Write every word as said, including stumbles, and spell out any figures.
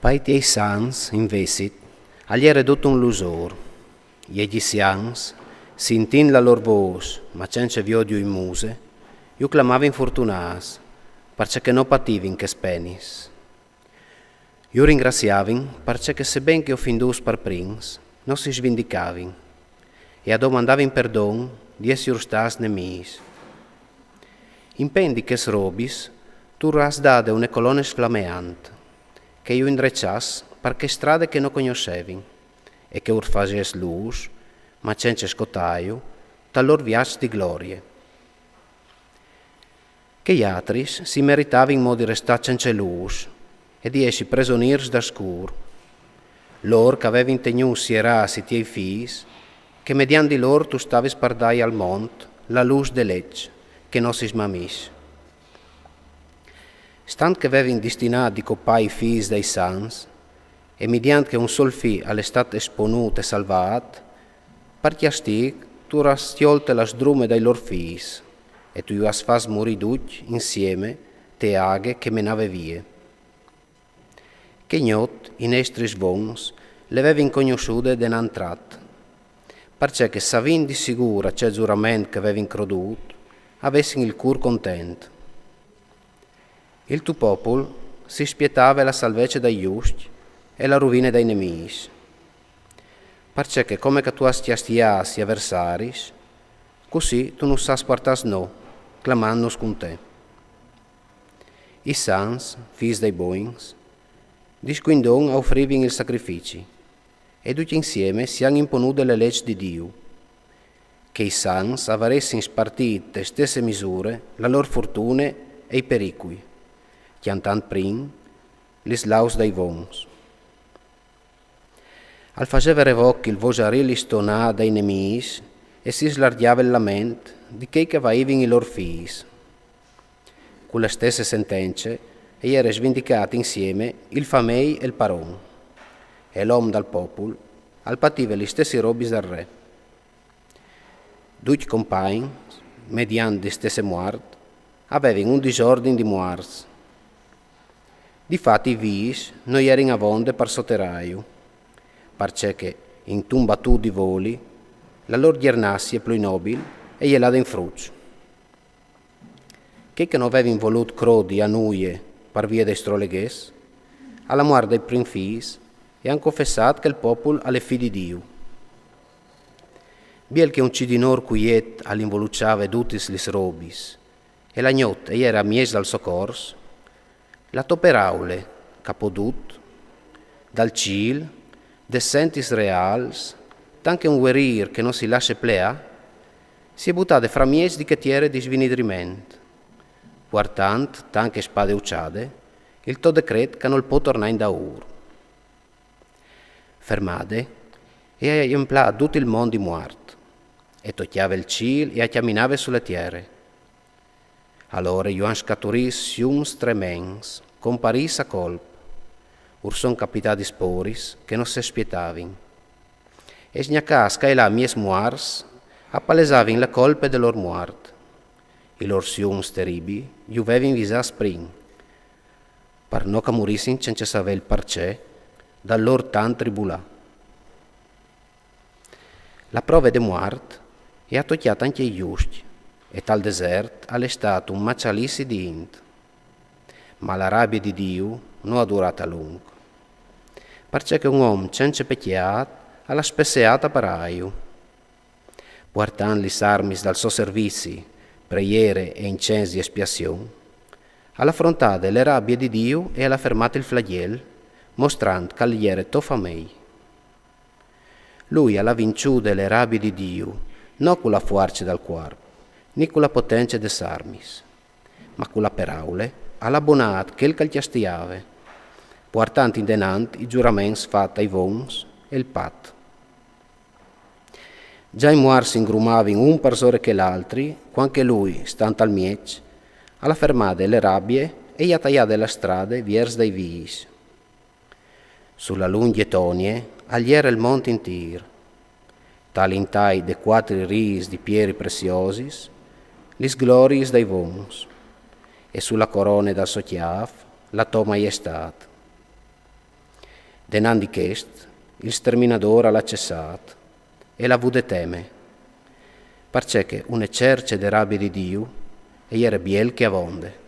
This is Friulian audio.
Pai tiei sants, invezit, al jere dut un lusôr. I egizians, sintint la lôr vôs, ma cence viodiu in muse, ju clamavin furtunâts, parcè che no pativin chês penis. Ju ringraziavin parcè che, seben che ofindûts par prins, no si svindicavin e a domandavin perdon di essur stâts nemîs. Impen di chês robis tu ur âs dade une colone sflameant, che ju indreçàs par chê strade che no cognossevin e che ur fasès lûs, ma cence scotâju, tal lôr viaç di glorie. Chei altris si meritavin mo di restâ cence lûs e di jessi presonîrs dal scûr. Lôr che a vevin tegnûts sierâts i tiei fîs, che mediant di lôr tu stavis par dâi al mont la lûs de leç, che no si smamìs. Stant che a vevin distinât di copâ i fîs dai sants, e mediant che un sôl fi al è stât esponût e salvât, par cjastîc tu ur âs tiolte la sdrume dai lôr fîs, e tu ju âs fats murî ducj insiemi te aghe che e menave vie. Chê gnot i nestris vons le vevin cognossude de nantrat, parcè che, savint di sigûr a ce zurament che a vevin crodût, a vessin il cûr content. Il to popul si spietave la salvece dai juscj e la ruvine dai nemîs. Parcè che, come che tu âs cjastiâts i aversaris, cussì tu nus âs puartâts nô, clamantnus cun te. I sants, fîs dai bogns, di scuindon a ufrivin il sacrifici, e ducj insiemi si àn imponude le leç di Diu, che i sants a varessin spartît te stesse misure la lôr fortune e i pericui, cjantant prin lis lauds dai vons. Al faseve revoc il vosarîl istonât dai nemîs e si slargjave il lament di chei che a vaivin i lôr fîs. Cu la stesse sentence e jere svindicât insiemi il famei e il paron, e l'om dal popul al pative lis stessis robis dal re. Ducj compagns, mediant di stesse muart, a vevin un disordin di muarts. Di fat i vîs no jerin avonde par soterâju, parcè che, intun batût di voli, la lôr gjernassie plui nobil e je lade in fruç. Chei che no vevin volût crodi a nuie par vie dai stroleghets, a la muart dai prins fîs e àn confessât che il popul al è fi di Diu. Biel che un cidinôr cuiet al involuçave dutis lis robis, e la gnot e jere a mieç dal so cors, la tô peraule, che a pò dut, dal cîl, des sentis reâls, tant che un vuerîr che no si lasse pleâ, si è butade framieç di chê tiere di svinidriment, puartant, tant che spade uçade, il to decret che a nol pò tornâ indaûr. Fermade, e à jemplât dut il mont di muart, e tocjave il cîl e a cjaminave su la tiere. Alore ju àn scaturîts siums trements, comparîts a colp, ur son capitadis poris che no se spietavin. E sgnacâts ca e là mieç muarts a palesavin la colpe de lôr muart. I lôr siums teribii ju vevin visâts prin, par no che a murissin cence savê il parcè dal lôr tant tribulâ. La prove de muart e à tocjât ancje i juscj, e tal desert al è stât un maçalissi di int. Ma la rabie di Diu no à durât a lunc, parcè che un om cence pecjât al à spesseât a parâju. Puartant lis armis dal so servizi, preiere e incens di espiazion, al à frontade le rabie di Diu e al à fermât il flagjel, mostrant che al jere to famei. Lui al à vinçude le rabie di Diu, no cu la fuarce dal cuarp, ni cu la potence des armis, ma cu la peraule al à bonât chel che al cjastiave, puartant indenant i zuraments fats ai vons e il pat. Za i muarts si ingrumavin un parsore chel altri, cuant che lui, stant al mieç, al à fermade le rabie e i à taiade la strade viers dai vîs. Su la lungje tonie al jere il mont intîr, tal intai de cuatri rîs di pieris preciosis, lis gloriis dai vons, e su la corone dal so cjâf la tô maiestât. Denant di chest, il sterminadôr al à cessât e al à vût de teme, parcè che une cerce de rabie di Diu e jere biel che avonde.